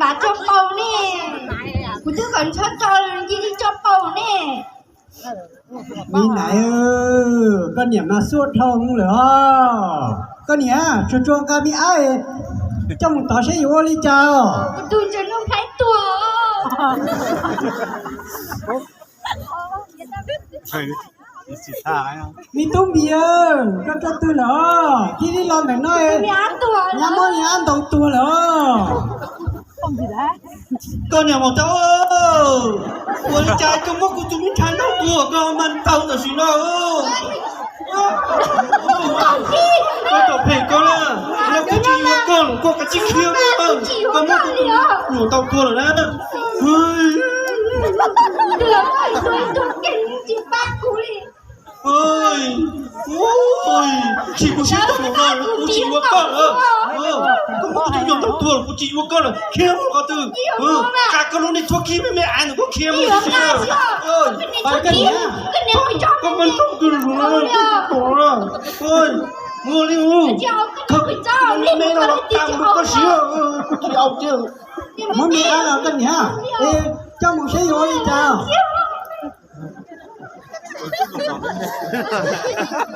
Pav tso paus ne. Kuv twb kom ntshaw tso, cia li tso paus ne. Me nais, koj niam mas xuaj dhau lawm os. Koj niam, tsuag tsuag nqa me ab coj mus tod seb yuav ua li cas os. Tus ntawd no nphaib tuag. Me tub Npis, koj rau twg lawm? Cia li los ntawm no, nyab muab me ab ntaus tuag lawm os. Koj niam maum tau, ua li cas koj muab kuv tus me ntxhais ntaus tuag koj mas ntaus tam sim no? Koj tau phem koj na, los kuv tsis yuav koj los koj kav tsij khiav mus, koj muab kuv tus me nyuam ntaus tuag lawm na. Tsis pab kuv li. Tsis kuv sib tau mus no kuv tsis yuav koj lawm. Koj muab kuv tus me nyuam ntaus tuag los kuv tsis yuav koj lawm, khiav mus qhov twg. Qab koj lub niag txhuab khib me me aiv ntawd koj khiav mus tsis tau. Koj mas ntaus kuv lawm, ua li mus, koj me me no los tag mus koj siv, kuv tsis au tiag. Muab me ab los koj niam, coj mus seb yuav ua li cas.